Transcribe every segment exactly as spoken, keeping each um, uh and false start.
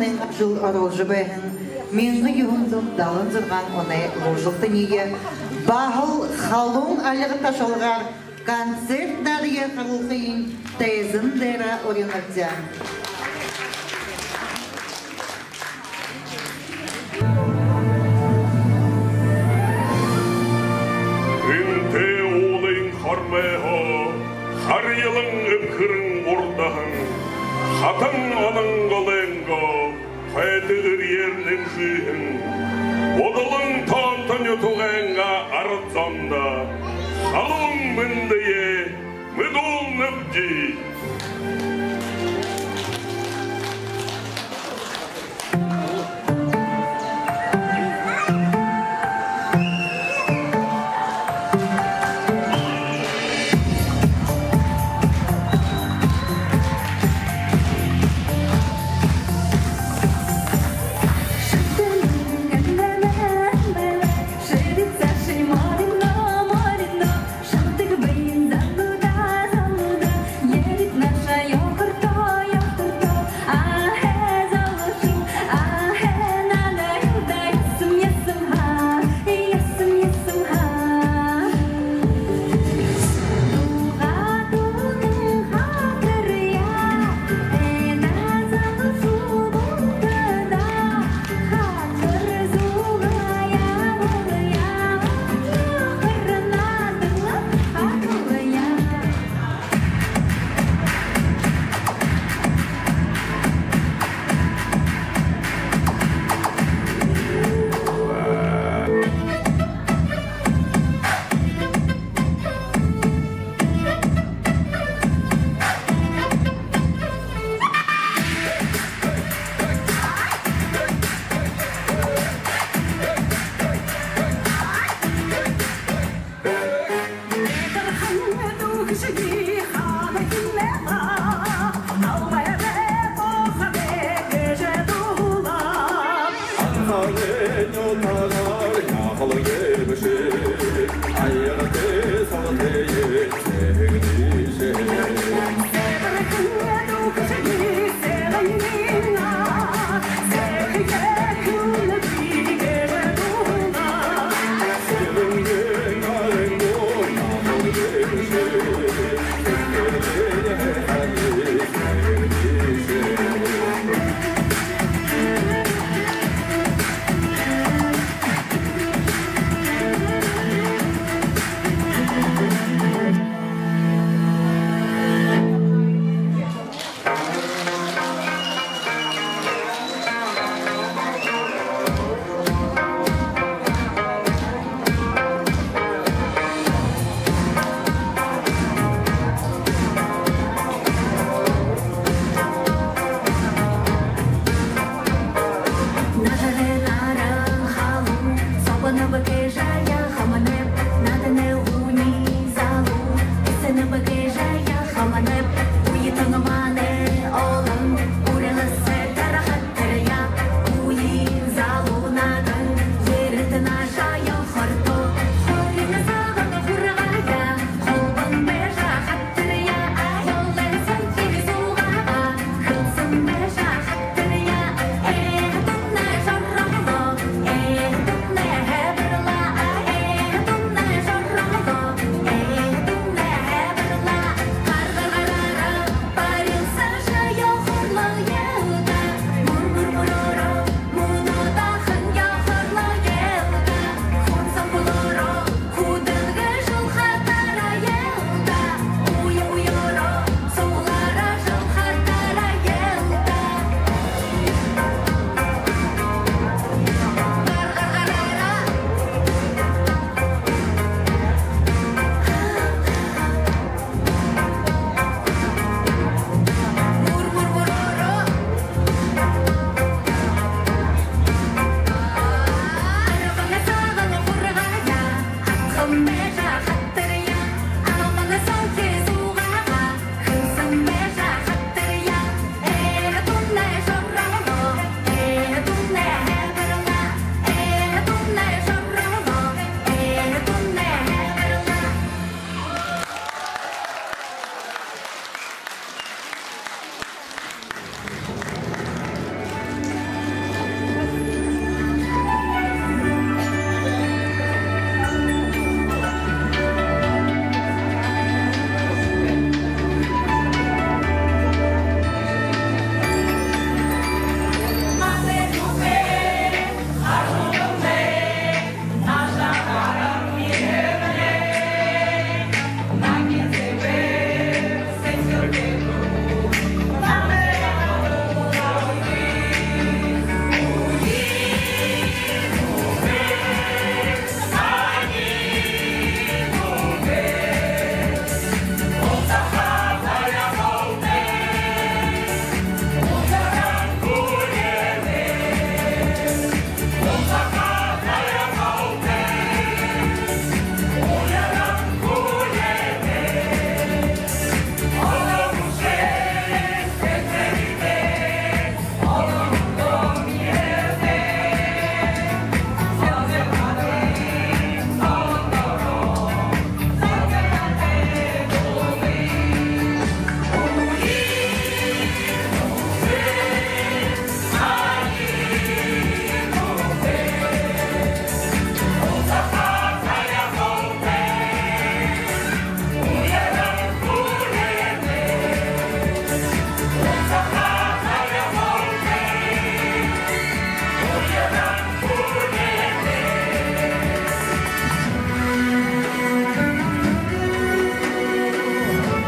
Жэл оруулжа байһан мянга юһэн зуун далан зургаан оной луужилтаниие баһал халуун альга ташалгаар концерт наадаяа харуулхыень тайзан дээрэ уринабди. Энтэ уулын хормойһоо харьялан эбхэрэн урдаһан хатан онон голойнгоо хойто эрьеэр нэмжыһэн Будалан тоонто нютагайнгаа арад зондо халуун мэндые мэдүүлнэбди.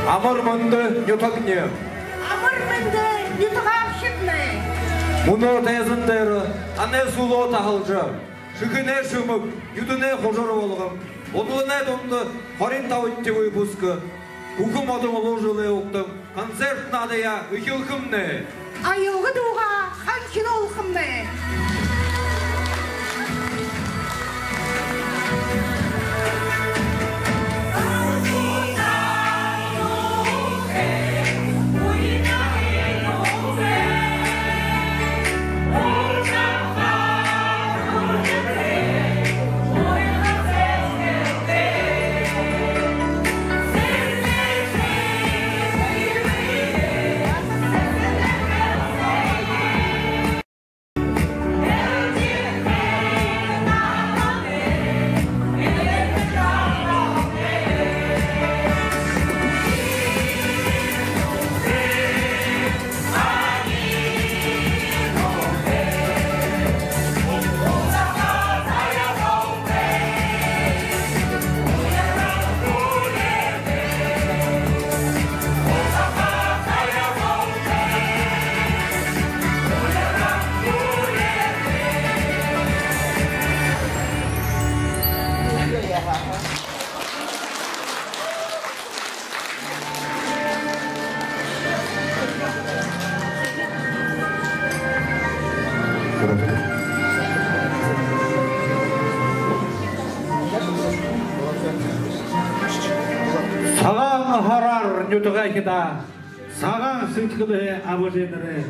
Амар мэндэ, нютагни! Амар мэндэ, нютагаархидни! Мүнөө тайзан дээрэ танай сүлөө таһалжа, шэхэнэй шэмэг нюдэнэй хужар болгон, Будаланай дунда хорин табадахи выпуск, Хүхэ модон Луу жэлэй угтан концерт наадаяа эхилхэмнай. Аялга дуугаа ханхинуулхамнай. Сагаан һараар, нютагайхидаа, сагаан сэдьхэлһээ, абажа эдирээ,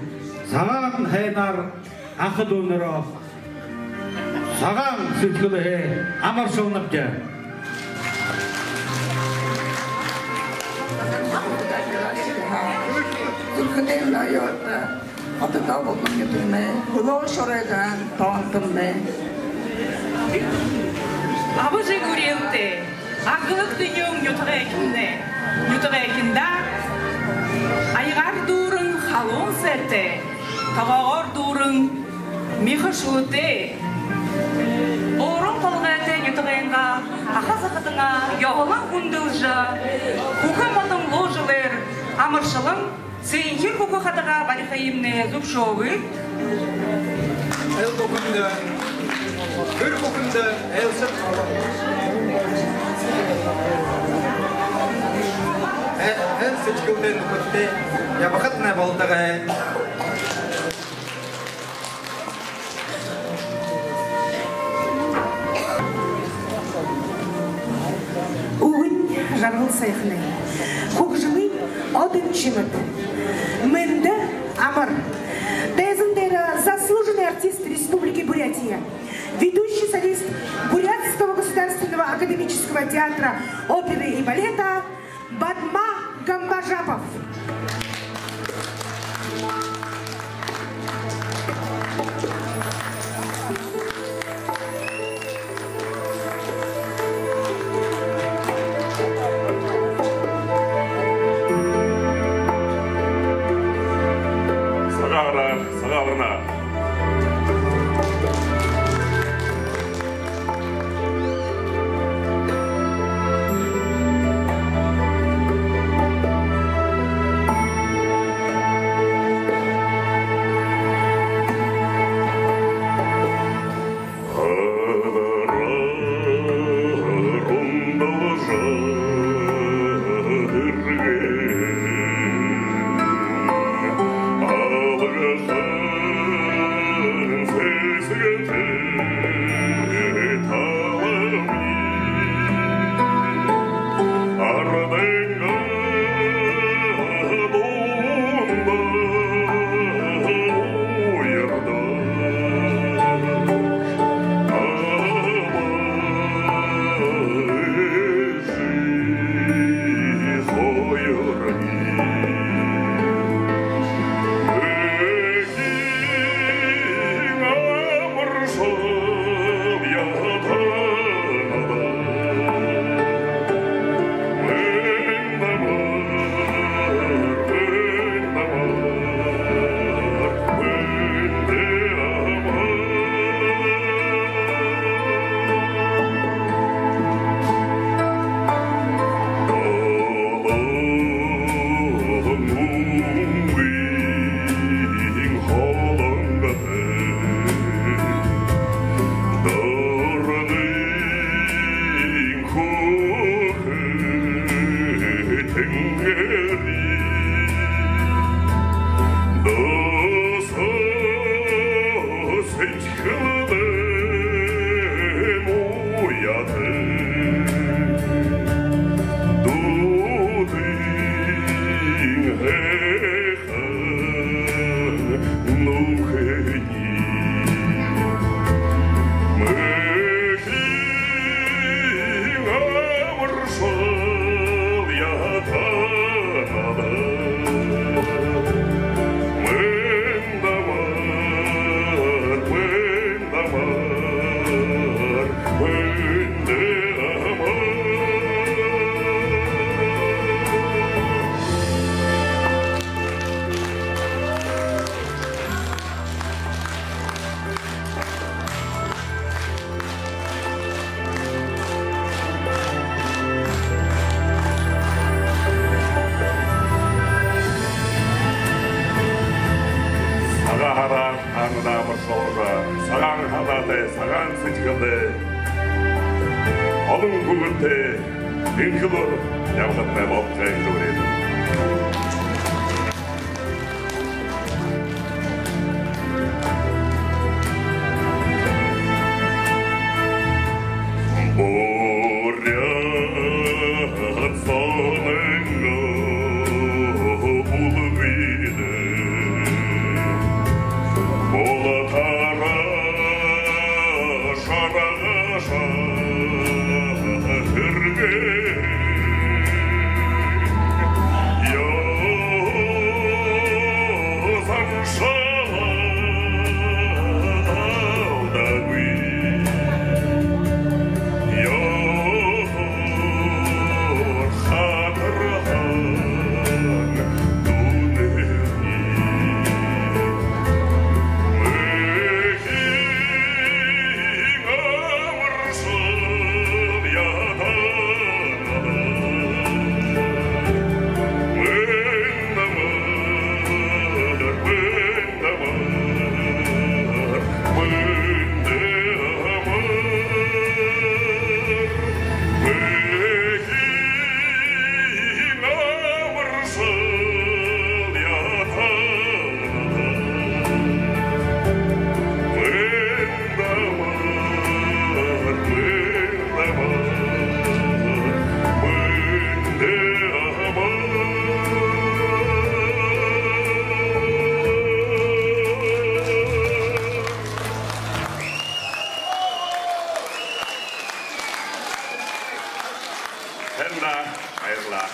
сагаан һайнаар, аха дүүнэрөө, сагаан сэдьхэлһээ амаршалнабди. Зүрхэнэй ноёод, одоо табадахи нютагни, Луу шоройдоһоо тоонтомни. Абажа гүрээлтэй, аглаг тэнюун нютагайхимни, нютагайхиндаа аягаар дүүрэн халуун сайтай, тогоогоор дүүрэн мяха шүлэтэй, уран толгойтой нютагайнгаа аха захатанаа ёһолон хүндэлжэ, Хүхэ модон Луу жэлээр амаршалан, сэнхир хүхэ хадагаа бариха юумэнээ зүбшөөгыт. Айл бүхэндэ, гэр бүхэндэ айлшад, э, һайн сэдьхэлтэй, нүхэдтэй ябахатнай болтогой. Үгэнь жаргал сайханай, хүгжэмынь одон шэмэд. Мэндэ амар! Тайзан дээрэ заслуженный артист Республики Бурятия, ведущий солист Бурятского государственного академического театра оперы и балета Бадма Гамбажапов. Сагаан һараар, Сагаалганаар. Һайн сэдьхэлтэй, олон хүүгэдтэй энхэ элүүр ябахатнай болтогой гэжэ үреэнэб. Буряад зонойнгоо үлгыдэ бултаараа шаргажа һэргээгээ. Ёһо заншалаа алдаагүй, ёһоор хатарһан дүүнэрни. Һайн даа, баярлаа.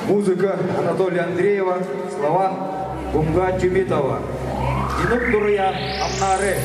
Музыка Анатолия Андреева, слова Гумга Чимитова. Энэг дураяа амнаарай.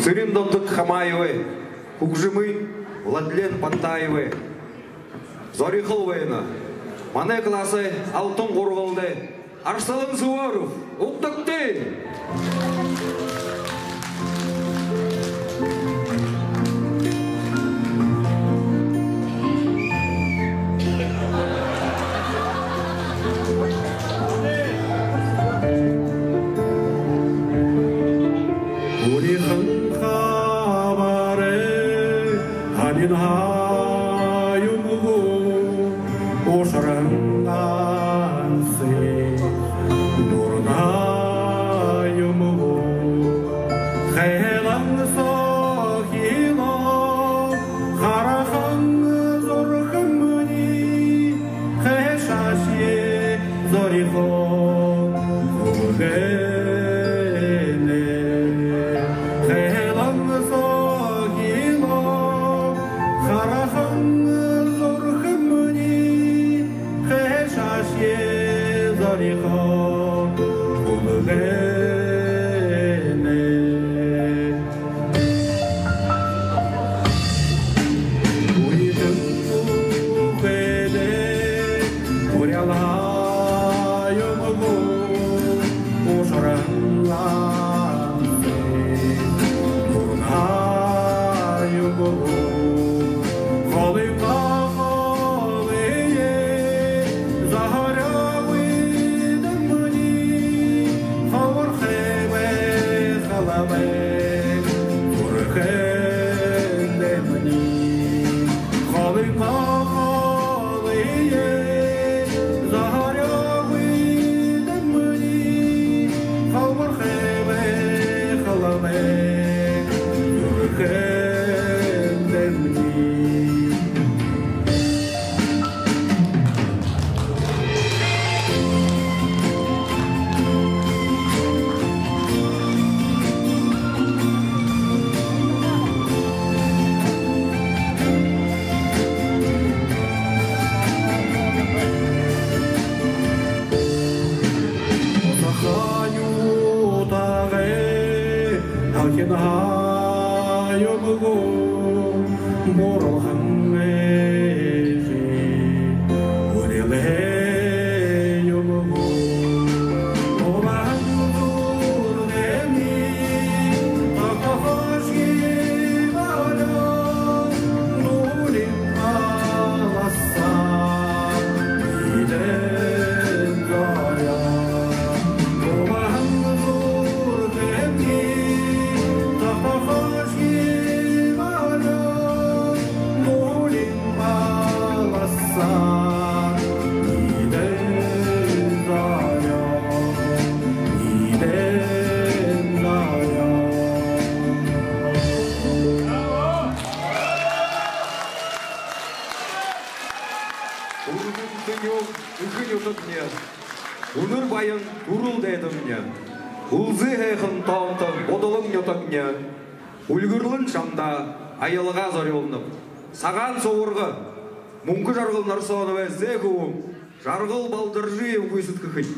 Цырен-Дондог Хамаевай хүгжэмынь Владлен Пантаевай зорихол байна. Манай классай алтан гургалдай Арсалан Суворов, «Угтагты». Урихан хабарай һонин һаа юм гү, ушарһан ганса дурнай юм гү? Хайлан сохилоо харахан зурхамни, хайшаашье зорихоо хүлгэнэ. Хайлан сохилоо харахан зурхамни, хайшаашье зорихоо хүлгэнэ. Үетэн үхэдэ уряалаа юм гү, ушарһан ганса дурнай юм гү? Холын гол Ой, заһараа уйдамни, хабархай бай, халаа бай, зүрхэндэмни. Холын гол Ой, заһараа уйдамни, хабархай бай, халаа бай, зүрхэндэмни. Саха нютагай һалхин һаа юм гү, бууралхан эжы үреэл юм гү? Улаан зүрхэмни тохтохошье болёо, дуулим алаһаа. Үргэн тэнюун эхэ нютагни, үнэр баян түрэл дайдамни, үлзы һайхан тоонто Будалан нютагни, үльгэрлэн шамда аялга зорюулнаб. Сагаан субарга Мүнхэ-Жаргал Нарсоновай зээ хүбүүн Жаргал Балдоржиев гүйсэдхэхэнь.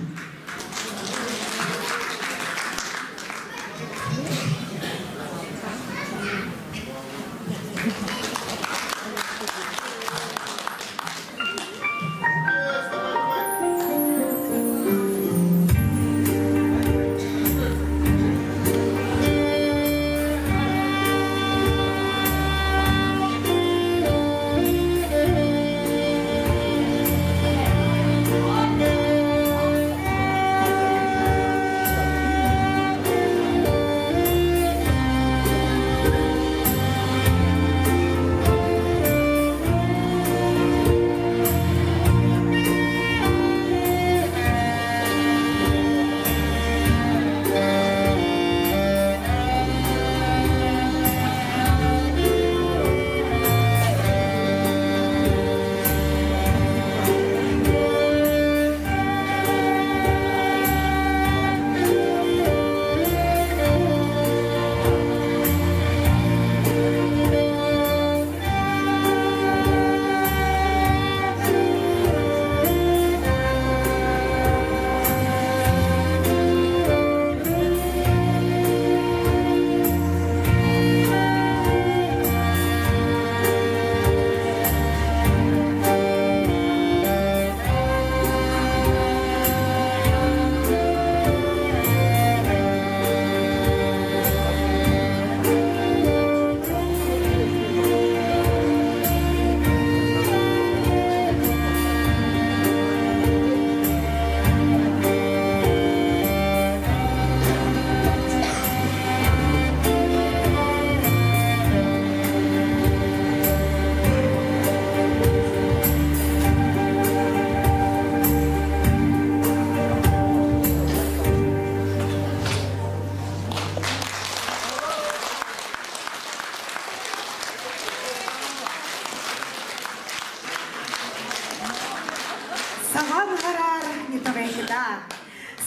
Табяхада,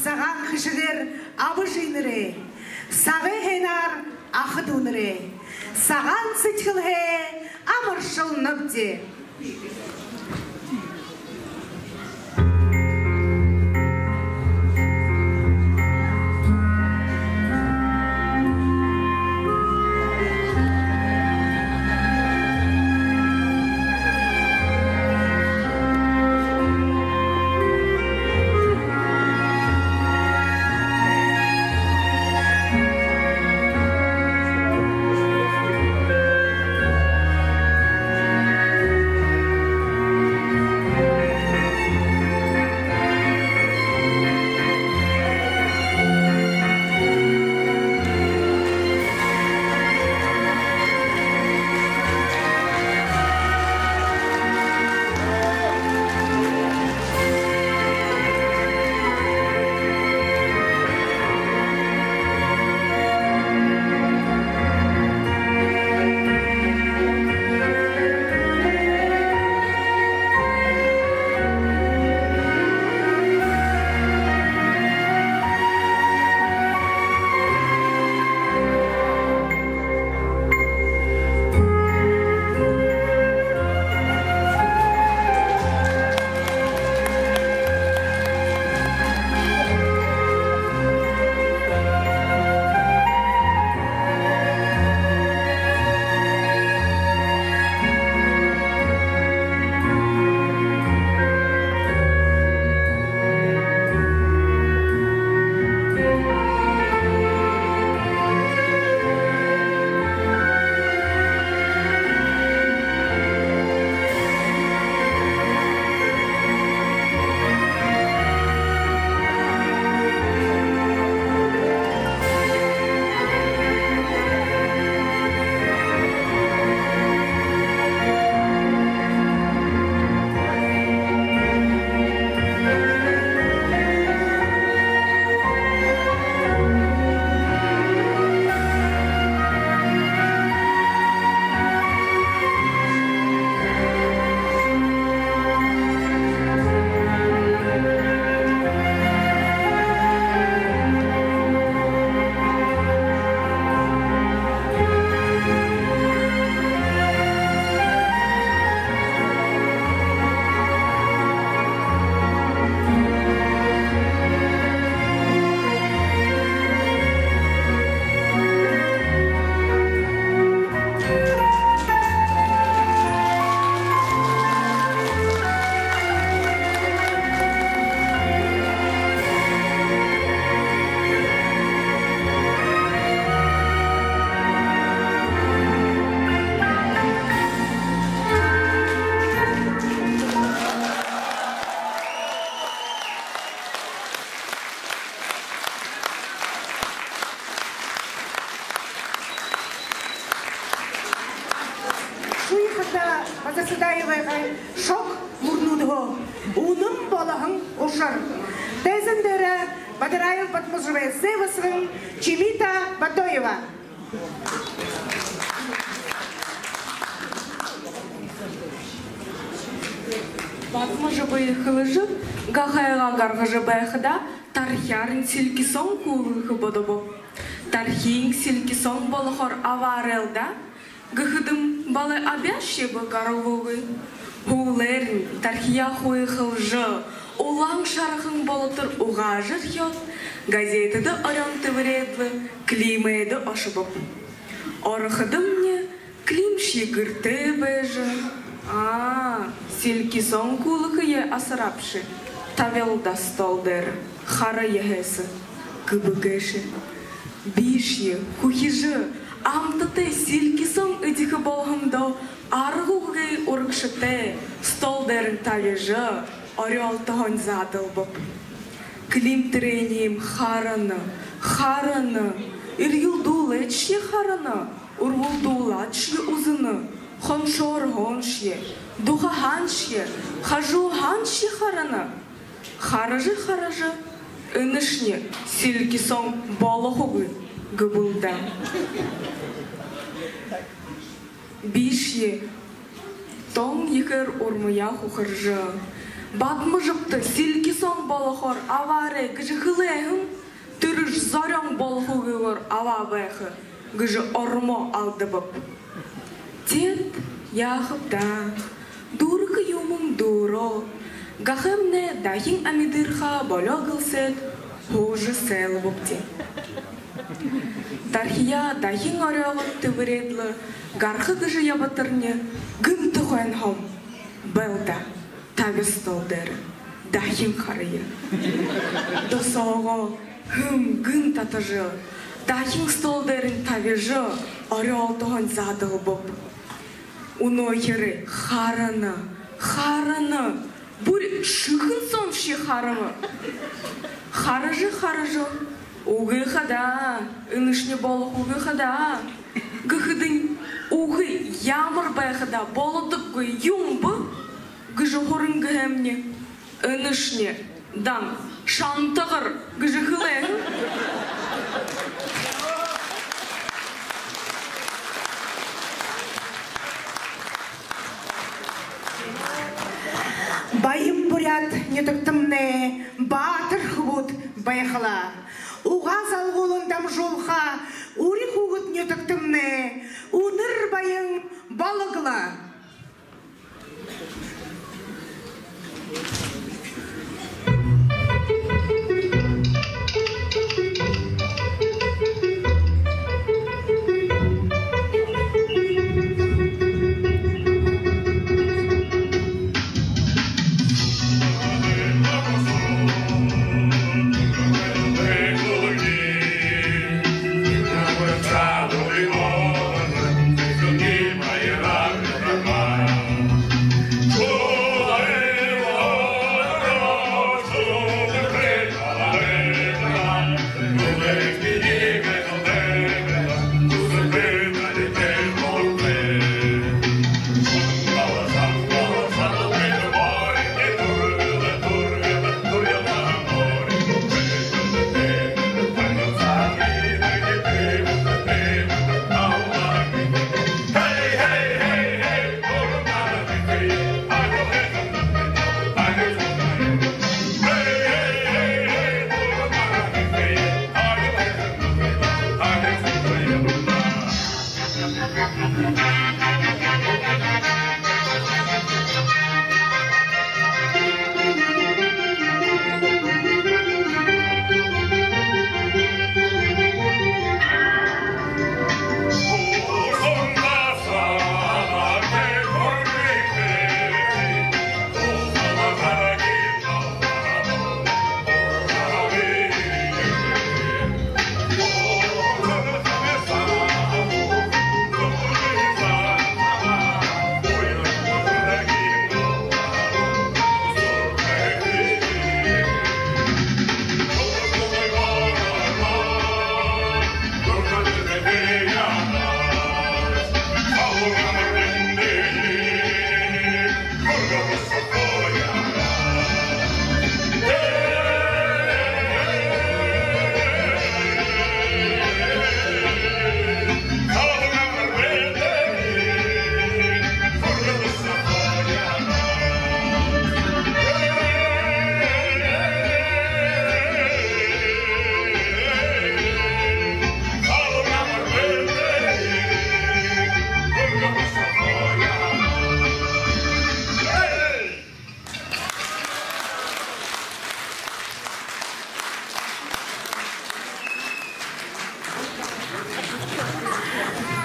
сагаан хэшэгээр аба эжынэрээ, сагай һайнаар аха дүүнэрээ, сагаан сэдьхэлһээ амаршалнабди. Шуйхата Базарсадаевагай шог мүрнүүдһөө «Үнэн болоһон ушар». Тайзан дээрэ Бадараев Батможабай эссе басаган Чимита Батоева. Батможабай хэлэжэ, гахайгаа гаргажа байхадаа, тархяарынь сэлки соонь хүлгэхэ бодобоб. Тархиинь сэлки соонь болохоор абаарай л даа. Гэхэдэм, балай абяашье бэ гаралгүйгөө. Һүүлээрнь тархяа хүйхэлжэ, улаан шарахан болотор угаажархёод, газетэдэ орёон тэбэрээд лэ Климэдэ ошобоб. Ороходомни, Климшье гэртээ байжа: «Аа, сэлки соонь хүлгэхэеэ асараабши. Табил даа стол дээрэ, хара яһээсэ», — гэбэ гээшэ. Бишье хүхижэ, амтатай сэлки соонь эдихэ болоһондоо, аргагүй урагшатай стол дээрэнь табижа, орёолтоһоонь заадалбаб. Клим тэрэниие харана, харана, эрьюулдүүлээдшье харана, үргүүлдүүлээдшье үзэнэ, хоншоорһооньшье, духаһааньшье, хажууһааньшье харана. Хаража, хаража, энэшни сэлки соонь болохогүй гэбэл даа. Бишье тон ехээр урмаяа хухаржа, Бадмажабта сэлги соонь болохоор абаарай гэжэ хэлээ һэм, тэрэш зорёон болохогүйгөөр абаа байха гэжэ ормо алдабаб. Теэд яахаб даа, дүүрэхэ юумэн дүүрөө, гахамнай дахин амидарха болёо гэлсээд, һуужа сайлабабди. Дархияа дахин орёогоод тэбэреэд лэ гараха гэжэ ябатарни, гэнтэ хойноһоом: «Бэлдэ, таби стол дээрэ, дахин харая». Досоогоо һэм гэн татажа, дахин стол дээрэнь табижа, орёолтоһоонь заадалбаб. Үнөөхи харана, харана, бүри шэхэн соомнай хараба. Хаража, хаража: «Үгы хадаа, энэшни болохогүй хадаа». Гэхэдэнь: «Үгы, ямар байха даа, болодоггүй юм бэ», — гэжэ һурангүй һэмни, «Энэшни дан шантагар», — гэжэ хэлээ. Баян буряад нютагтамнай баатар хүбүүд байхал, угаа залгуулан дамжуулха үри хүүгэд нютагтамнай үнэр баян бологлоо.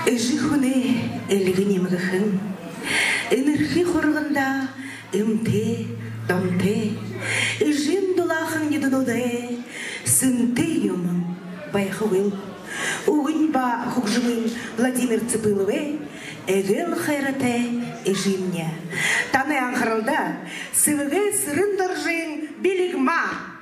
Эжы хүнэй эльгэ нимгэхэн, энэрхы хурганда эмтэй, домтой, эжын дулаахан нюдэнүүдэй сэнтэй юумэн байхагүйл. Үгэнь ба хүгжэмынь Владимир Цыпыловэй. Эгээл хайратай эжымни, танай анхаралда Сэбэгэй Сэрэн-Доржын «Бэлигма».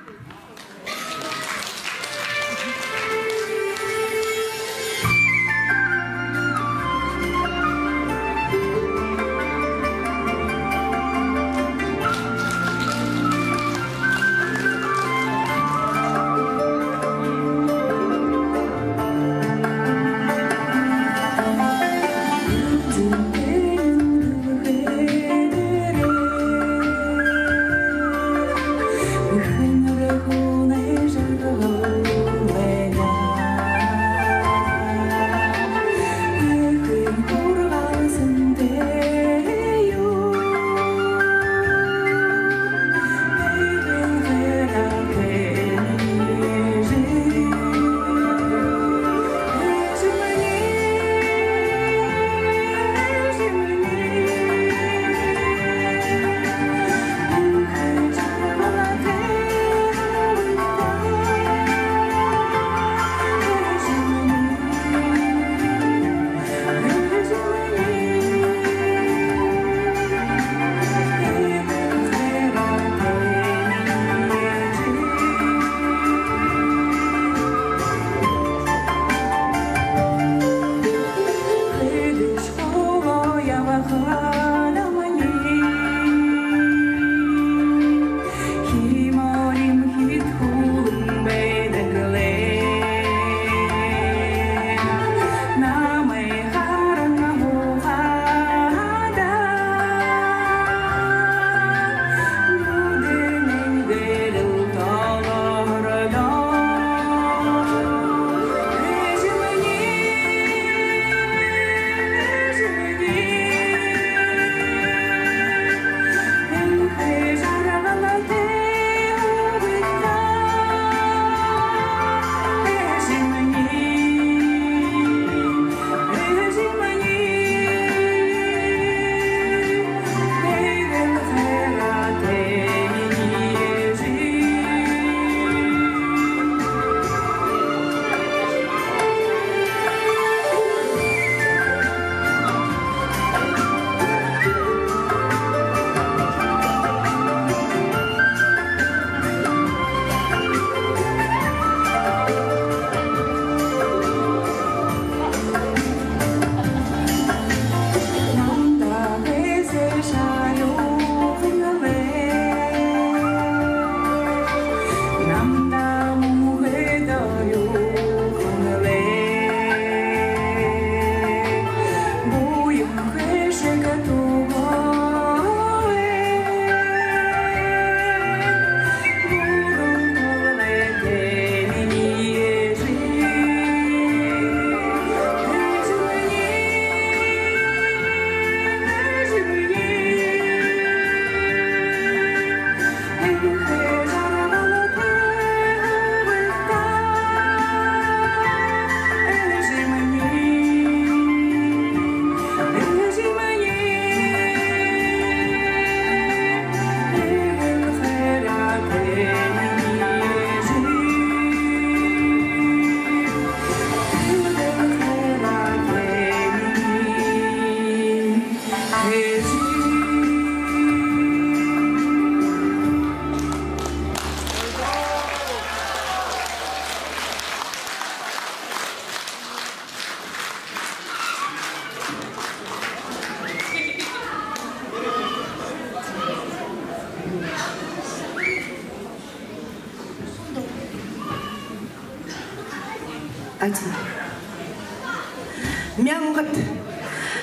Мянгад.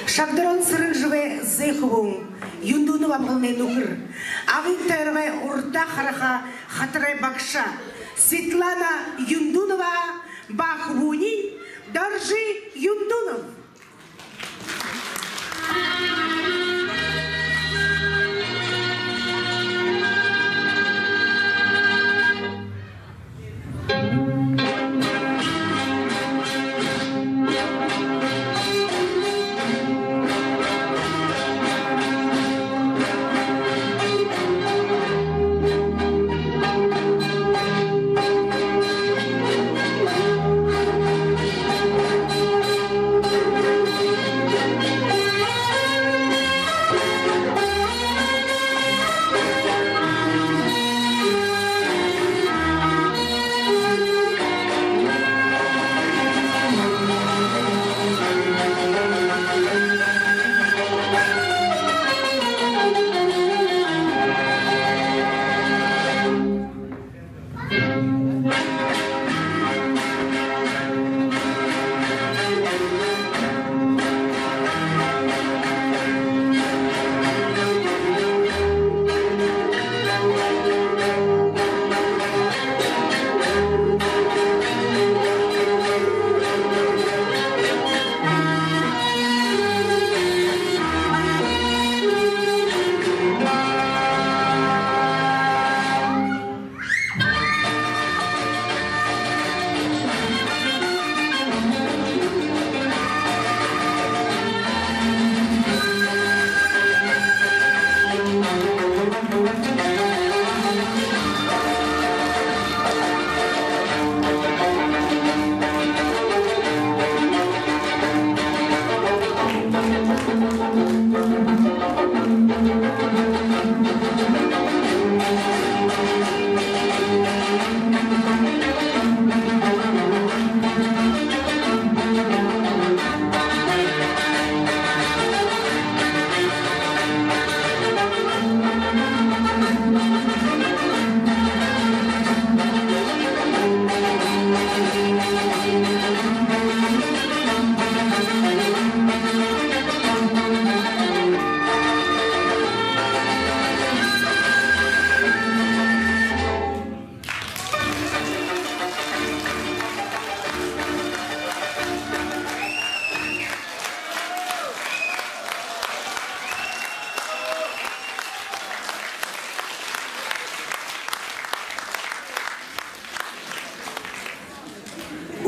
Шагдарон Сэрэнжабай зээ хүбүүн, Юндүнов Амгаланай нүхэр, Агын тойрогой урда хараха хатарай багша Светлана Юндүнова ба хүбүүниинь Доржи Юндүнов.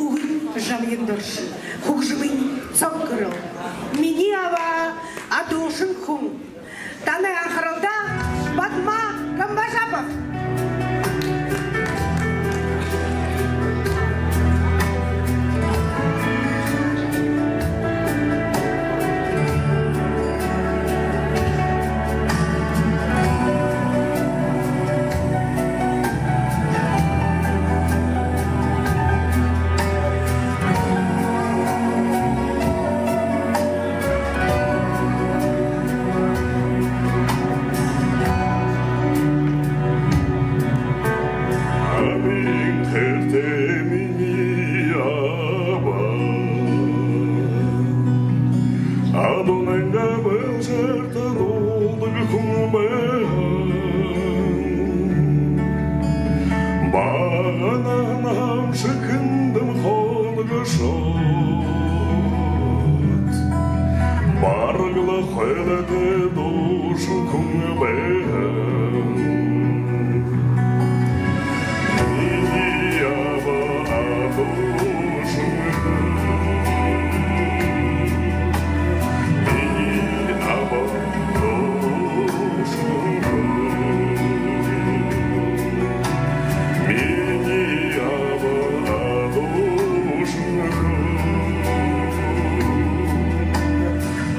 Үгын жамьяан дуршан, хүгжэмынь сог гэрэл. Минии аба адуушан хүн. Танай анхаралда Бадма Гамбажапов. Абын хайратай минии аба. Адуунайнгаа бэлшээртэ дуулдаг хүн байһан. Багаһаа хамшиг хүндэ холбошоод, бараг лэ хойлойтой дуушан хүн байһан. Минии аба адуушан хүн. Минии аба адуушан хүн. Минии аба адуушан хүн.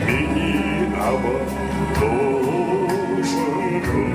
Минии аба дуушан хүн.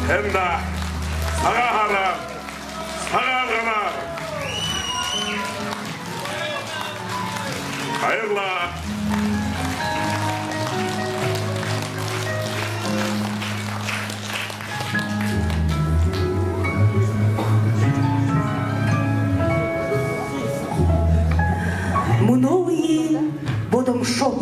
Эндэ Сагаан һараар, Сагаалганаар. Баярлаа. Мүнөө үеын бодомшууд.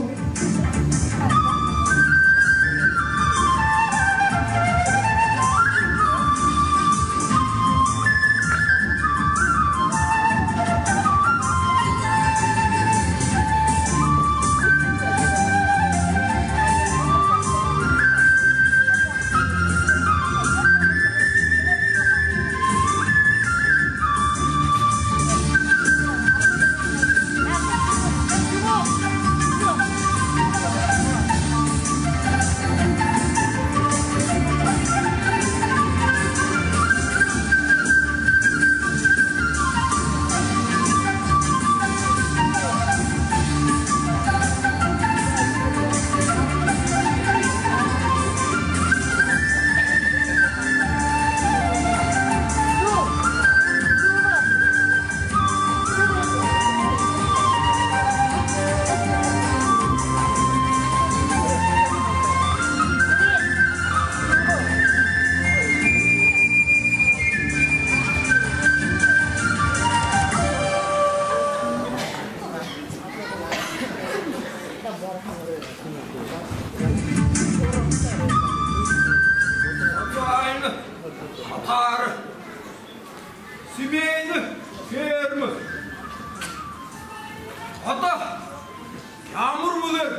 Социальна, хатар, семейна, фермэ. Одоо ямар мэлээр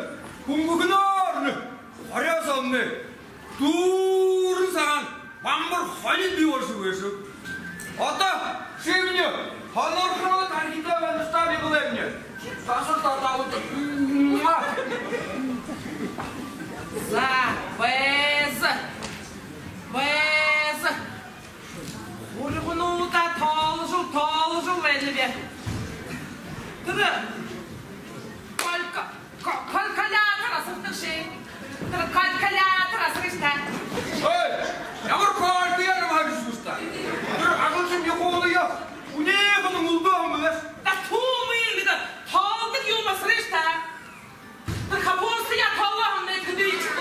хүнгэгнөөрнэ, хорёо соомнай дүүрэн сагаан Бамбар холын бии болошоо гээшэб. Одоо шимни хонорхоол тархитай байна, стабил. Асар татаалта. За, байза. Байза. Хурьгануудаа тооложол, тооложол байнаб. Тэрэ калька-, ка-, калькулятор асардаг ши. Тэрэ калькулятор асарыш даа. Ой, ямар калькулятор абаһан гээшэбши даа. Тэрэ ажалшан Михаил яа. Үнеэхэн үлдөө һэм бэлэйш. Да туу мэн, бидэ тоолодог юумэ асарыш даа. Тэрэ капустаяа тоолоо һэм бэлэйш, хэдышье.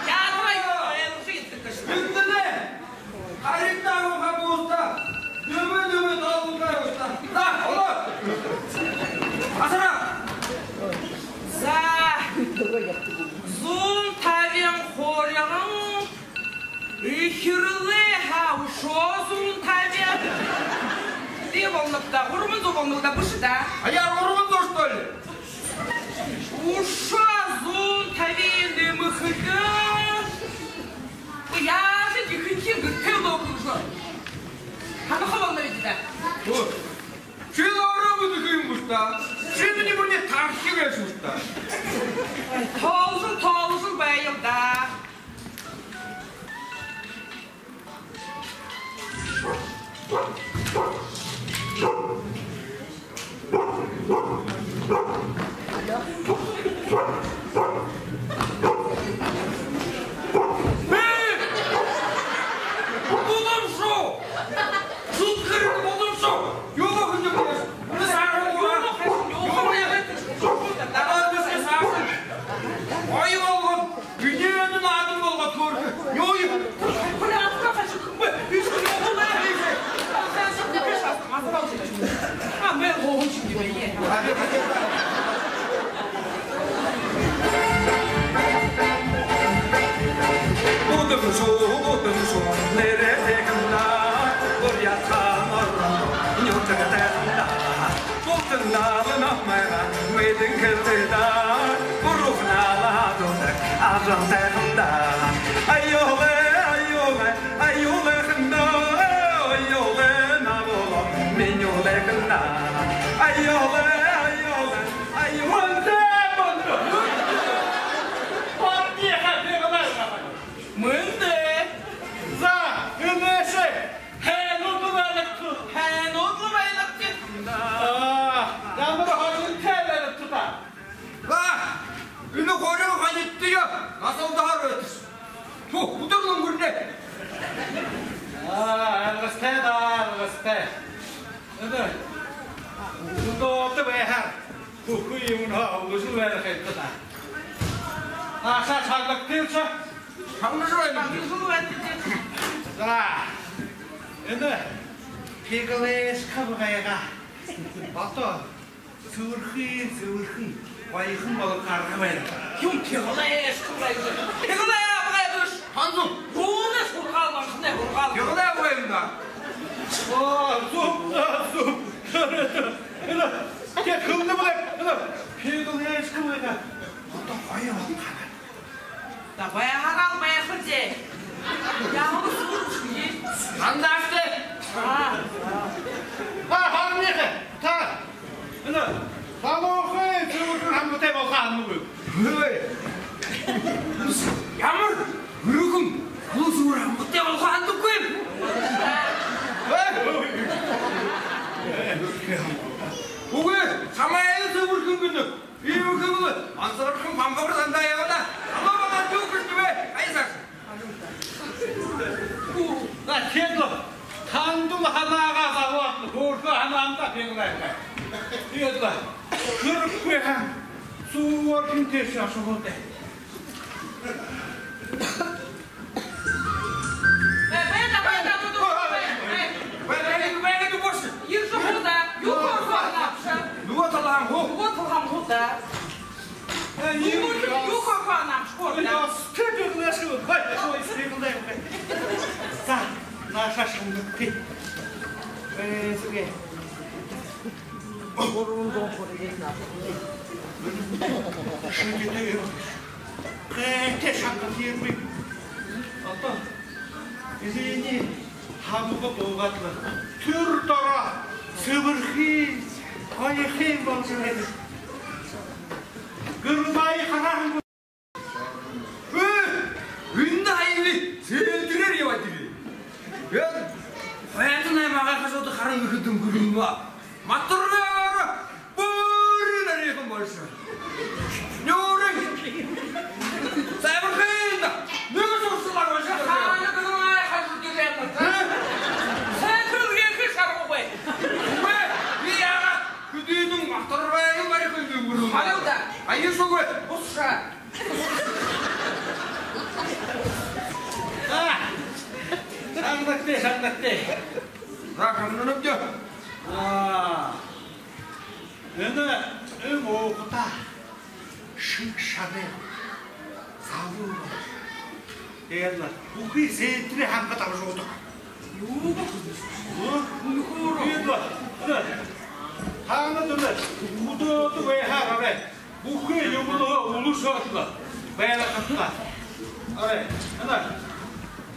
Яадарай, ойлгожо идэхэш. Эндэнь харин даа капуста. Дүмэ, дүмэ тоолоо һэм бэлэйш. За, олоо. Асара. За. Зуун табин хурьган. Эхирлээ һаа, үшөө зуун табин. Тиимэ болоноб даа, гурбан зуун болоноб даа, бэшэ даа. Аяар гурбан зуун, что ли? Үшөө зуун табин нэмэхэдэ. Яажа ехэнхиин гэртээ лэ үгөө. Һанаха болоноб даа. Оо. Ши өөрөө мэдэхэ юм бэшэ даа. Ши минии бүри тархи гээшэбши даа. Ой, тоолжол, тоолжол байя даа. Бии! Боломжо! Зүдхэр, боломжо! Юун хэдэг бэ? Юун хэдэг? Юун хэдэг? Ой, болгон! Минии энэ наадан болгоод хөөрхэ. Юу юм? Калькулятор хашаа. А, мэр гоһон шэнги бэе. Бүтэм шуу, бүтэм шуу, нэрэ тэхэндэ, буряад хамар, нютаг тэхэндэ. Бүтэн наалын намайгаа мэдэн хэлтэ даа, буруу наалаа дуудаг ажал тэхэндэ. Аюулай, аюулай, аюулай хэндэ, аюулай нагуулаа, миниулай хэндэ. Аюулай, аюулай, аюулай. Мэндэ, мэндэ. Мэндэ. За, энээшээ. Һайнууд лэ байлгагты. Һайнууд лэ байлгагты. Аа, ямар һонинтой байлгагты даа. Ба, энэ хурьган хонидтойе насалдаһаар үдэршэ. Ту, үдэр лэ үнгэрнэ. Аа, аргатай даа, аргатай. Энэ үндөөдэ байхаар. Бүхы юумэнһээ һанажал байха юм даа. Наашаа шагнагты ши. Шагнажал байна. Шагнажал байна. За. Энэ пигалэшка байгаагаа. Бото сэбэрхэн, сэбэрхэн, баян болохо арга байна. Юун пигалэшка байгаагаа? Пигалэ байгаагаа. Ханзу. Юунэй һургаал, анханай һургаал. Пигалэ байгаагаа юм даа. Оо, зүб, зүб. Энэ, тиигээд хэлэнэб лэ, энэ, пигалэшка байгаа. Одоо гоё болохо. Да байхаараа л байха даа. Ямар зүб юм. Хандааш даа. Аа. Ба, харыш даа. Та. Энэ, залуухан, зүб хамгатай болохо һанаагүй. Ой. Ямар? Үргэн, хүн зүб хамгатай болохо һанадаггүй юм. Үгы, хамаагүй зүб үргэн гэнэ. Иимэ хүн лэ ансархан бамбагар дандаа ябана. Хамаа баһа зүб үргэжэ бай. Ай, сааш. За, тиигээд лэ. Тандал һанаагаа зобоод, хөөрхы һанаандаа пигалайхай. Тиигээд лэ. Хэрэггүй һаа, зүбөөр хэн тээшээ ошоходой. Бай, бай, бай, бай, бай, бай. Бай, бай, бай, бай, бай, бай. Ирэжэ һуу даа. Юу хөөрхөө һанаабши? Нүгөө талаһаан һуу. Нүгөө талаһаан һуу даа. Юу хөөрхөө һанаабши, хөөр даа. Бай, бай, бай, бай. За, наашаа шагнагты. Бай, зүгөө. Гурбан зуун хурьган. Шэнги дээрэ. Гэнтэ шагнаад ербэ. Одоо эзэниие хамга дуугаад лэ, түрэ дороо сэбэрхэн Ехэ юм болжо байна. Гэрмаае харааһан гү? Ээ, эндэ һаяны сээлтэрээр ябаад ерээ. Ээ, хойто наймагаа хажууда харан гэхэдэнь гүрэн ба. Матаргаар бүри нарийхан болошоо. Нюурынь. Зай, амархан даа. Нэгэ сурсалаар болошоо. Хаана гэнэ, хажууда ерээд. Ээ? Сээжэл ехэ шаргагүй. Үгы, би яагаад хэдыдэн матаргаар юм бариха юм бэ, гүрэн ба? Харин даа. Аяшгүй. Бусшаа. Аа. Шагнагты, шагнагты. За, хамнанабди. Аа. Энэ эм уухатаа шэнги шадай. Залуу. Тиигээд лэ бүхы сээжэлээ хангад абажа уудаг. Юу бэ? Үхөөрөө. Тиигээд лэ. Таанад энэ үдөөдэ байхаар арай. Бүхы юумэнһээ үлэшөөд лэ. Байлгахатнай. Арай. Энэ.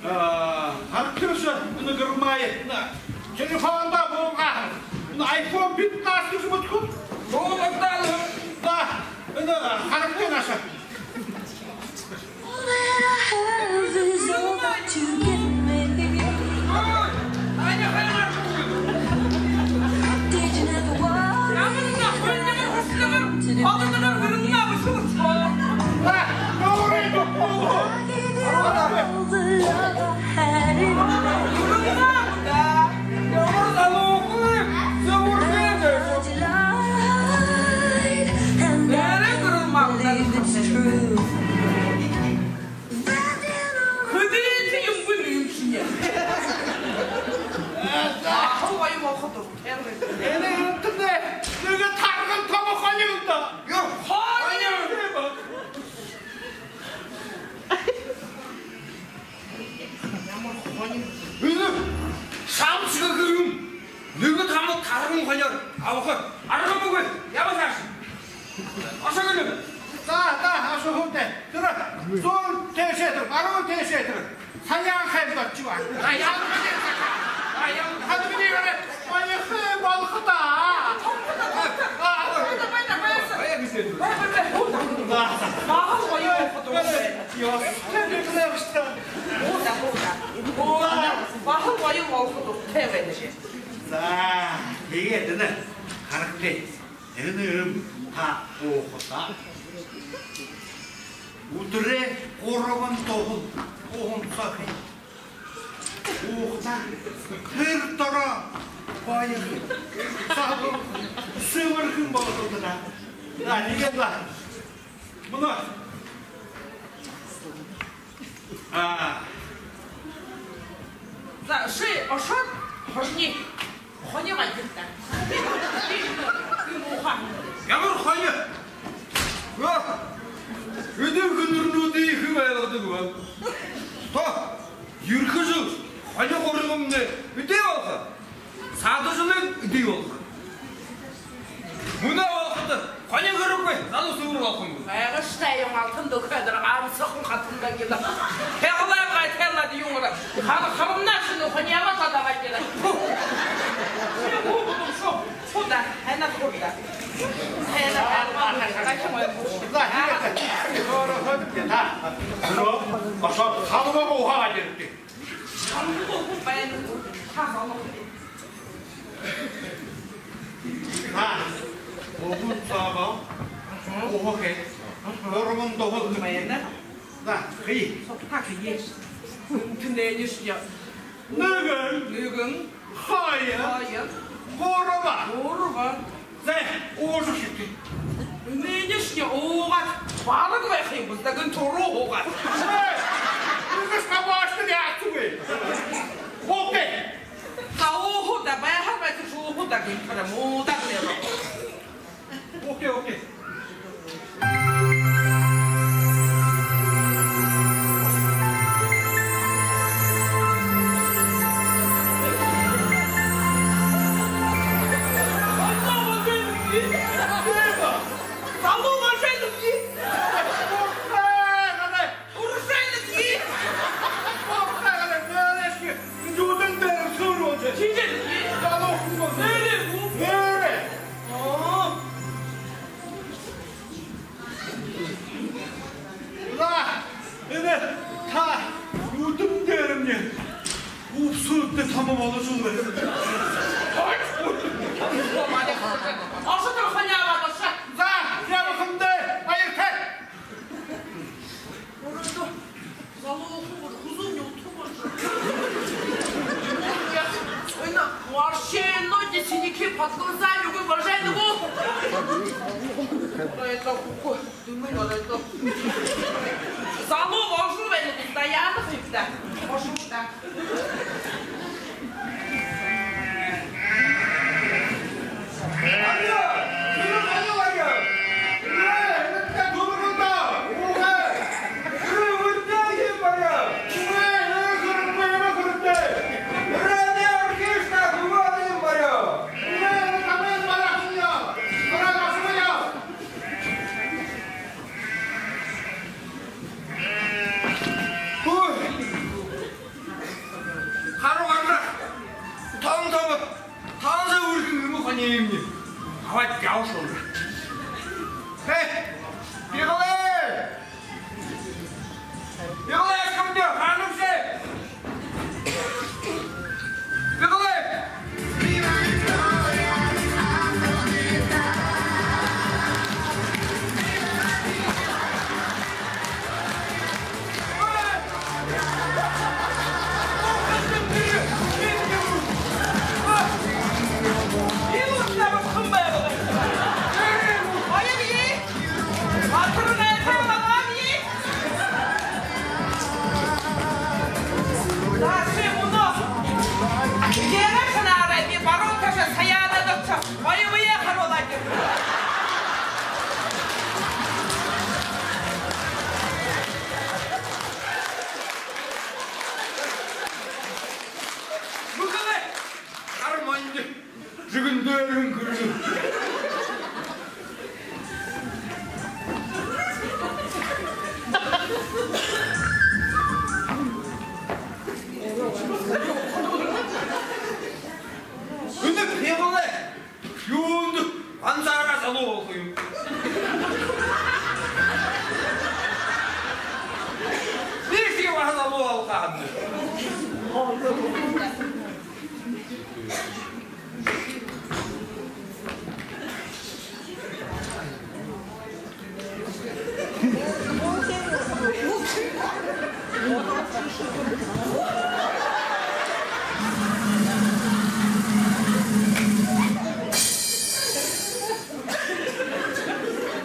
Аа, харагты бэшэ, энэ гэрмаае. Энэ телефондо буугаа. Энэ айфон пятнадцать гэжэ мэдэхэ гүт? Буугаа даа. Да, энэ харагты наашаа. Хэдытэй юм бэ, юм шэнги. Баһал гоё болохо дуртай. Энэ энэ нэгэ тарган томо хонин даа. Юу? Хонин. Ямар хонин? Энэ шамшаг гэхэ юм. Нэгэ томо тарган хониёор абаха арга үгы. Яба сааш. Ошоо гэнэ. За, за, ошоо хүндээ. Тэрэ зуун тээшээ тэрэ, баруун тээшээ тэрэ. Саяан хайр болшоо. Саяан. Саяан. Хадмини гараа. Ой, хэ, болохо даа. Баһал гоё болохо дуртай. Ёс. Тэндэ хэлээ бэшэ даа. Баһал гоё болохо дуртай байнаш. За, тиигээд энэ харагты. Энэ юм та уухатаа. Үдэртөө гурбан туһал уһан сохи. Уухатаа. Тэрэ доро баян. Саһа сэбэрхэн болохо даа. За, тиигээд лэ. Мүнөө. Аа. За, ши ошоод, хони. Хони гайхалтай. Ямар хони? Өө, эдир хүнүүдые хэн ойлгодог бэ? Тоо, ерэхэ жэл хони хурьгамнай эдеэ болохо. Саада жэлынь эдеэ болохо. Мүнөө болоходо хони хэрэггүй, залуу сэбэр болохо юм. Байгаш таа юм, алтан дөхөөдэр амсахан хатан байна гэнэ. Хялай гай, хялаад юм гэнэ. Хал-, халуунашни хони ямаа тадаа байна гэнэ. Ши гү, гү, шо, шо даа, ханаа хурда. Ханаа, ханаа, ханаа, ханаа. За, хэрэг. Өөрөө ходит даа. Шо, баһал халуунаа уухаа гэнэ. Ха, уһан саабал. Уһа хэ. Гурбан туһал. Байна. За, хэ. Сохтаа хэ. Тэнэнэш я. Нэгэн. Нэгэн. Хоёр. Хоёр. Гурба. Гурба. За, уужа шэгты. Энээнэшни уугаад бараг байха юм бэзэ даа, гэнтэ түрүү уугаад. Үгы, табааштай яахагүй. Окей. За, ууха даа, байха байха, ууха даа, гэнтэ муудаа нэрэ. Окей, окей. Залуу болжол байна, даяада хубида. Ошоо даа. Ой! Харуу гараа! Тон тобо! Танза үргэн юм уу, ханиимни? Хаваад яаш шуу. Хэ! Бигэл! Бигэл, кэмдэ, хаанабши? Бигэл! Бүхэли! Хара манди! Жэгэн дээрэн гүрэн. Үнэн Бигэл! Юундэ ганцаараа залуу болохо юм? Би ши баһа залуу болохо һанааб.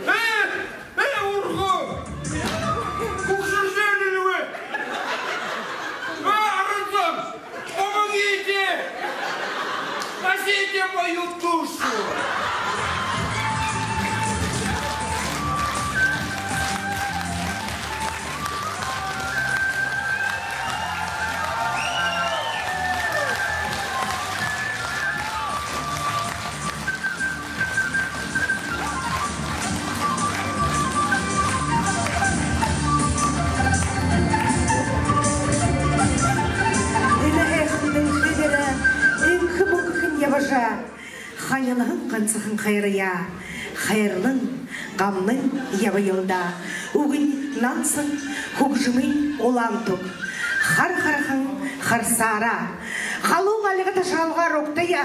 Э, э, ургы! Хүгшэржэ байна гү? Э, арад зон! Помогите! Спасите мою душу! Энэ һайхан дэлхэй дээрэ энхэ бүхэхэн ябажа, ханилһан гансахан хайраяа хайрлан, гамнан ябаял даа. Үгын нансал, хүгжэмэй улаан түг. Хара харахан харасаараа, халуун альга ташаалгаар угтая.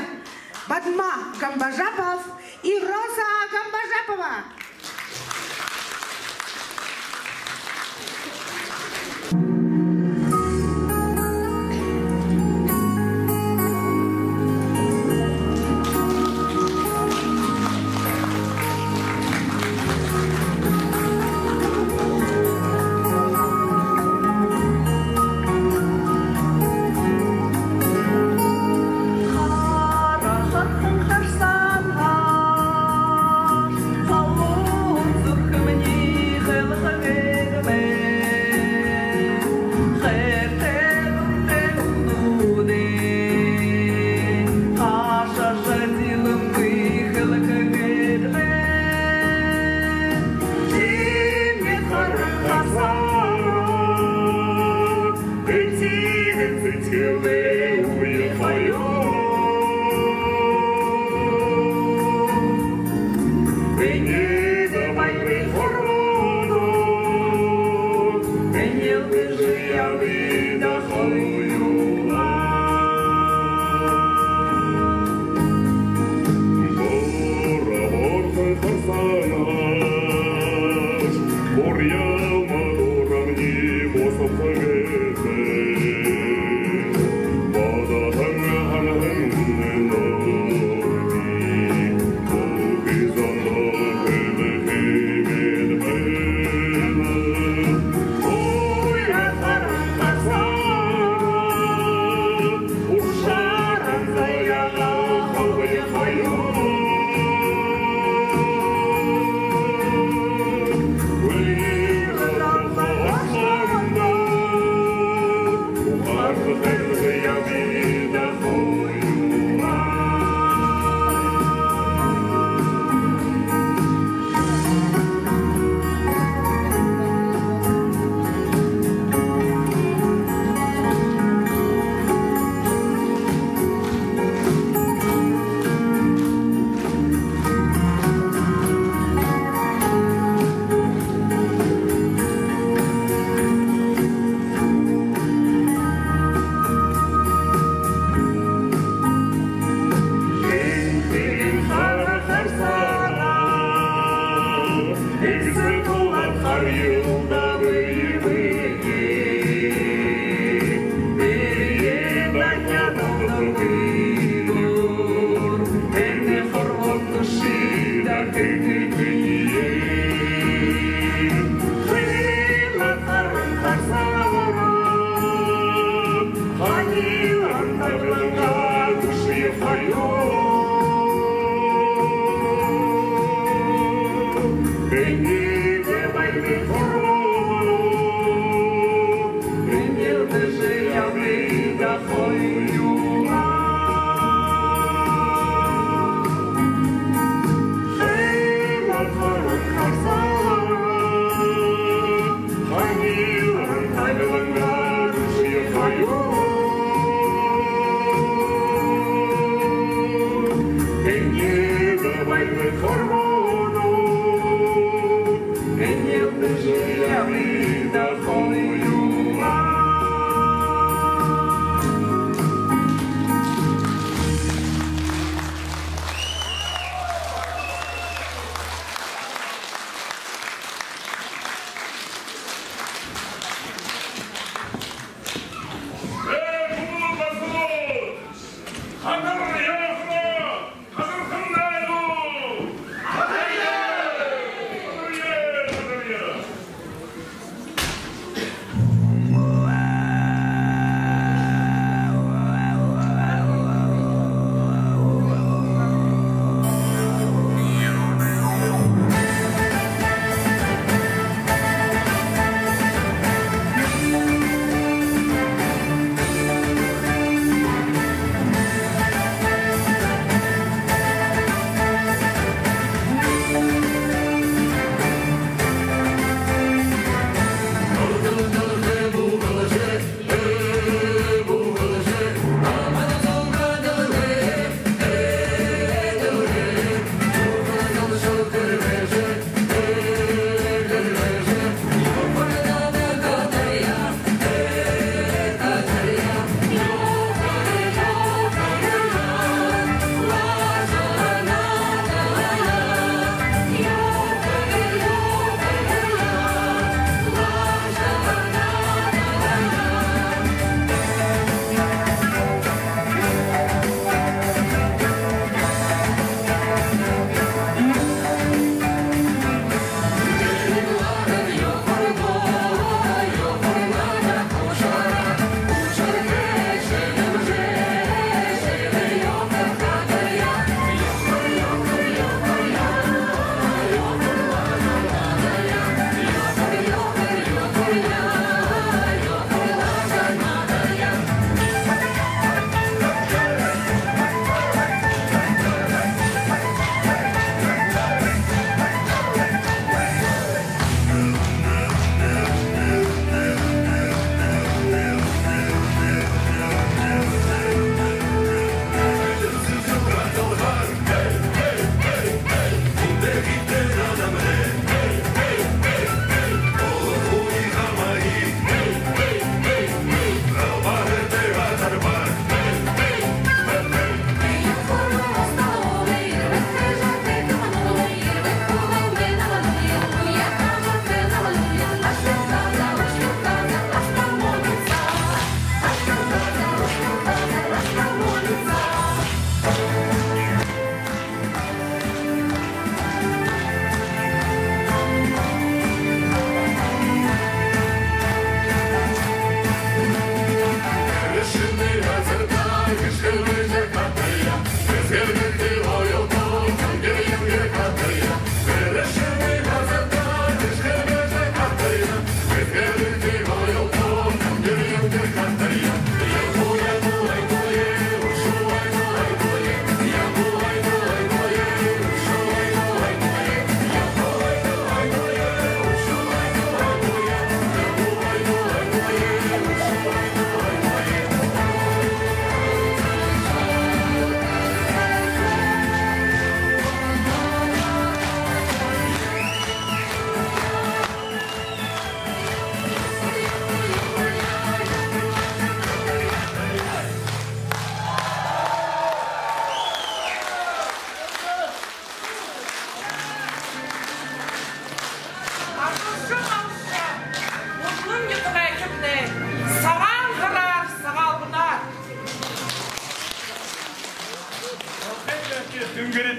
Бадма Гамбажапов и Роза Гамбажапова.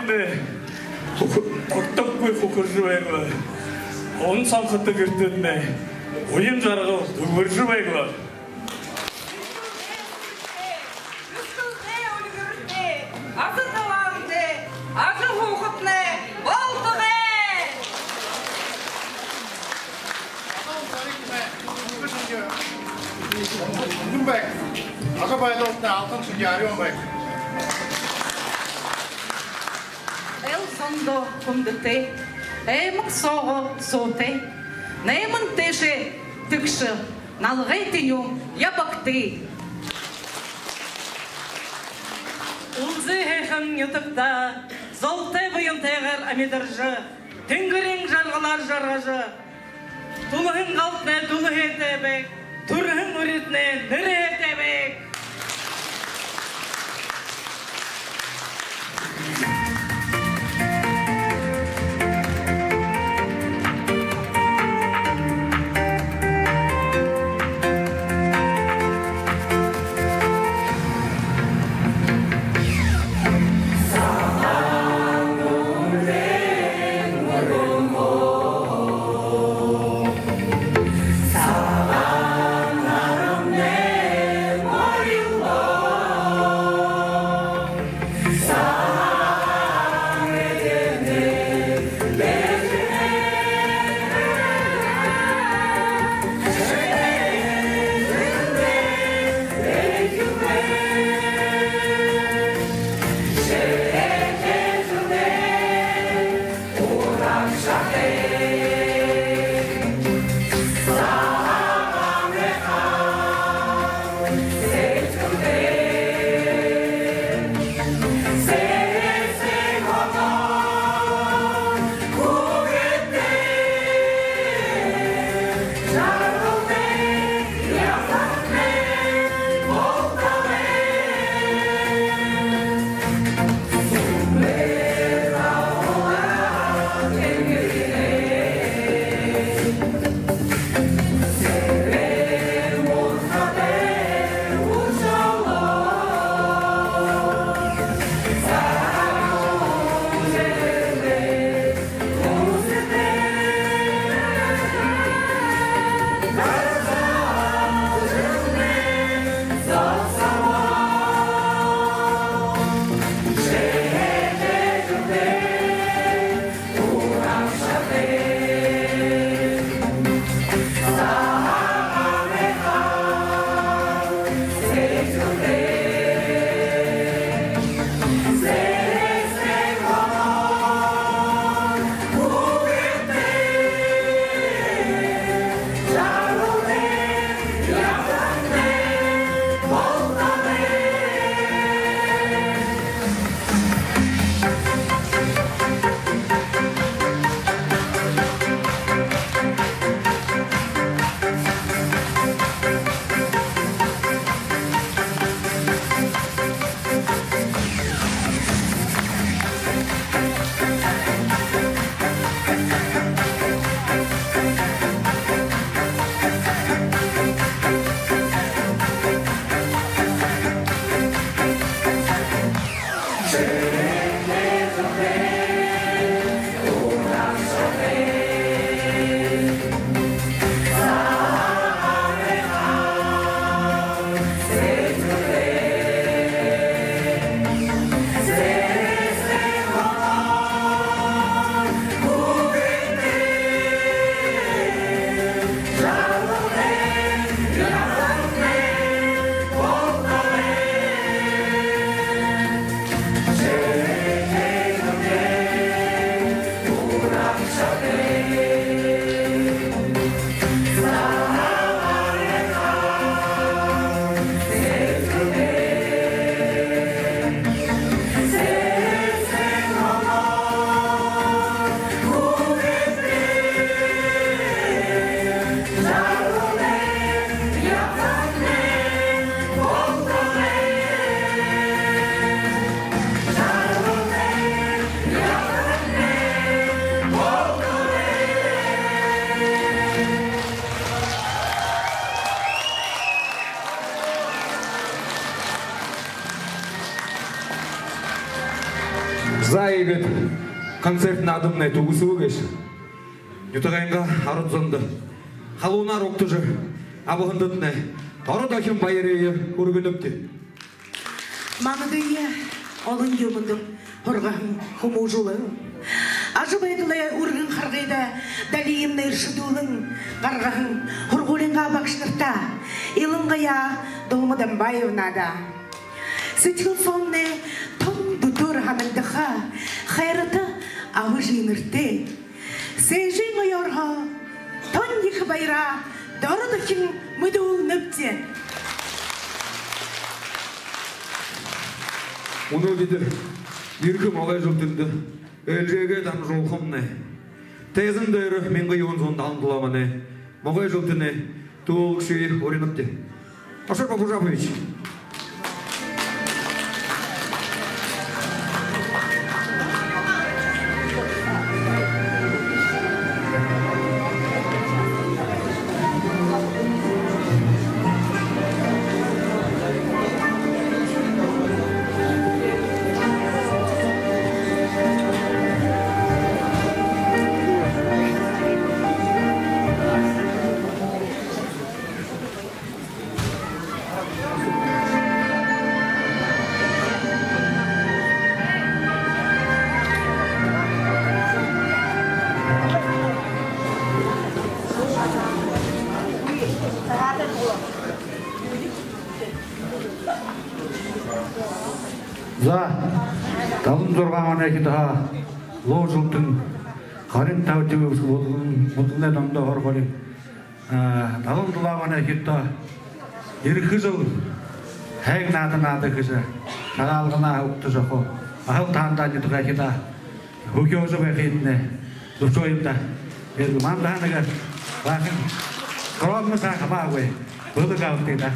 Хүртэгүй хүхэржэ байг лэ. Унсан хатаг эртэнэй уян жаргал дүбэржэ байг лэ. Үсэгэлтэй үльгэртэй, аза талаантай ажаһуухатнай болтогой. Үнгэн байг. Ажабайдалтнай алтан шэнги арюун байг. Эл зондоо хүндэтэй, аймаг соогоо суутай, найман тээшээ тэгшэ налгай тэнюун ябагты. Үлзы һайхан нютагтаа золтой буянтайгаар амидаржа, тэнгэриин жаргалаар жаргажа, түлэһэн галтнай дүлэһэтэй байг, түрэһэн үреэтнай нэрэһэтэй байг. Концерт наадамнай түгэсөө гээшэ. Нютагайнгаа арад зондо халуунаар угтажа абаһандатнай доро дохин баярые хүргэнэбди. Манадые олон юумэндэ һургаһан, хүмүүжүүлһэн, ажабайдалай үргэн харгыда далиимнай эршэдүүлэн гаргаһан һургуулиингаа багшанарта, илангаяа Дулма Дамбаевнада сэдьхэл соомнай тон дүтөөр һанагдаха хайрата аба эжынэртээ Сээжын оёорһоо тон ехэ баяраа доро дохин мэдүүлнэбди. Мүнөө бидэ ерэхэ Могой жэлтэндэ ээлжээгээ дамжуулхамнай тайзан дээрэ мянга юһэн зуун далан долоон оной Могой жэлтэнэй түлөөлэгшые уринабди. Ашар Бабужапович. За, далан зургаан оной хидаа луу жэлтэн, хорин табадахи выпуск, Булган, Булганай Дондоо һургуулиин А, далан долоон оной хидаа ерэхэ жэл һайн наада наадая гэжэ, Сагаалганаа угтажа ябаха. Аһал таанадаа нютагайхидаа хүхеэжэ байхыетнай зүбшөөгүйб даа. Эдэ манда нэгэ баахан скромно саа хамаагүй. Бэлэг абтагты даа.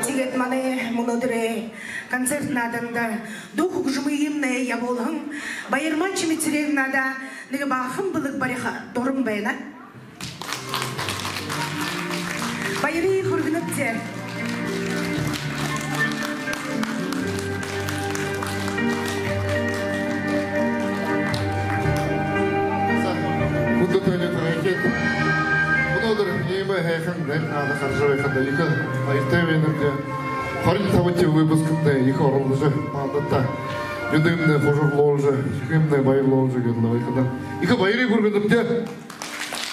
Тиигээд манай мүнөөдэрэй концерт нааданда дуу хүгжэмыемнай ябуулһан Баярма Чимитыревнада нэгэ баахан бэлэг бариха дуран байна. Баярые хүргэнэбди. Хүндэтэ нютагайхид, мүнөөдэр иимэ һайхан найр наада хаража байхадаа ехэ баяртай байнабди. Хорин табадахи выпускта ехэ оролдожо, мандаа нюдэмнай хужарлуулжа, сэхэмнай баярлуулжа гээд лэ байхадаа ехэ баярые хүргэнэбди.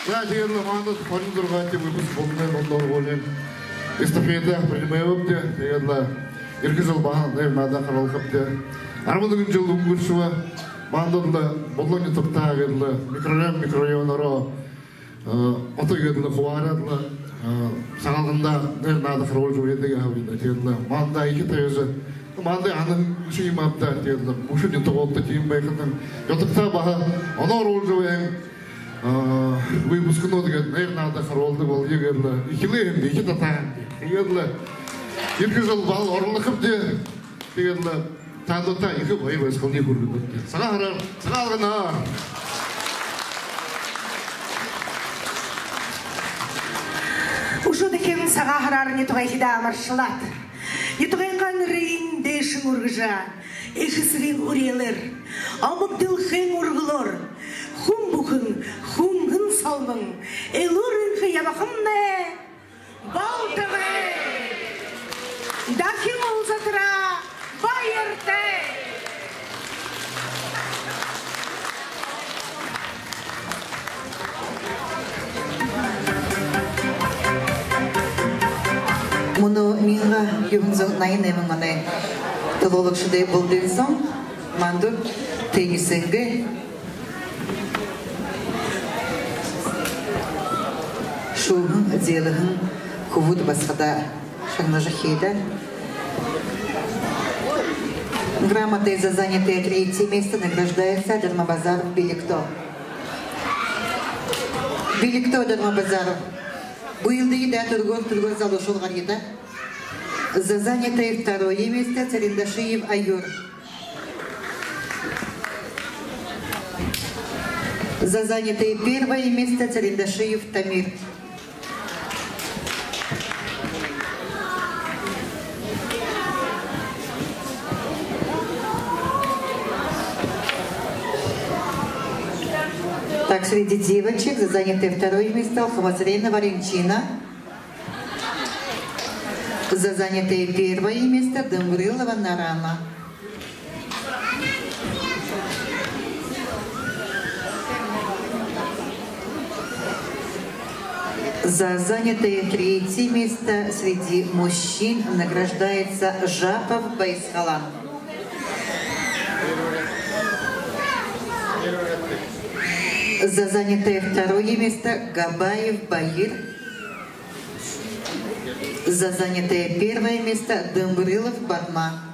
За, тиигээд лэ манда хорин зургаадахи выпуск Булганай Дондоо һургуулиин эстафета принимаябабди. Тиигээд лэ ерэхэ жэл баһа найр наада харуулхабди. Арбан нэгэн жэл үнгэршэбэ. Манда лэ Булган нютагта гээд лэ микрорайон, микрорайоноор, э, одоо гээд лэ хубаараад лэ, э, Сагаалганда найр наада харуулжа байдаг һаа бэзэ. Тиигээд лэ манда ехэ табижа, манда һанаһан ши юм ааб даа. Тиигээд лэ үшөө нютагуудта тиимэ байхадань, нютагта баһа оноо оруулжа байһан, а, выпускнууд гээд найр наада харуулдаг болоё гээд лэ эхилээ һэм даа, ехэ татаа һэм даа. Тиигээд лэ ерэхэ жэл баһал оролдохобди. Тиигээд лэ таанадта ехэ баяр баясхалан хүргэнэбди. Сагаан һараар, Сагаалганаар! Үшөө дахин Сагаан һараар нютагайхидаа амаршалаад, нютагайнгаа нэрыень дээшэнь үргэжэ, эхэ эсэгын үреэлээр, омог дэлхэйн үргэлөөр хүн бүхэн хүнгэн солбон, элүүр энхэ ябахамнай болтогой. Дахин уулзатараа баяртай. Мүнөө мянга юһэн зуун наян найман оной түлөөлэгшэдэй булдын соонь манда теннисэйнгээ шүүһэн, зээлэһэн хүбүүд басагадаа шагнажархиха. Грамотой «За занятое третье место» награждается Дармабазаров Биликто. Биликто Дармабазаров. Буйалдыда түргөөр, түргөөр залуушуул гарыта. «За занятое второе место» Цырендашиев Аюр. За занятое первое место Цырендашиев Тамир. Так, среди девочек за занятое второе место Алхамазренова Ринчина. За занятое первое место Дымбрылова Нарама. За занятое третье место среди мужчин награждается Жапов Байсхалан. За занятое второе место Габаев Баир. За занятое первое место Дымбрылов Барма.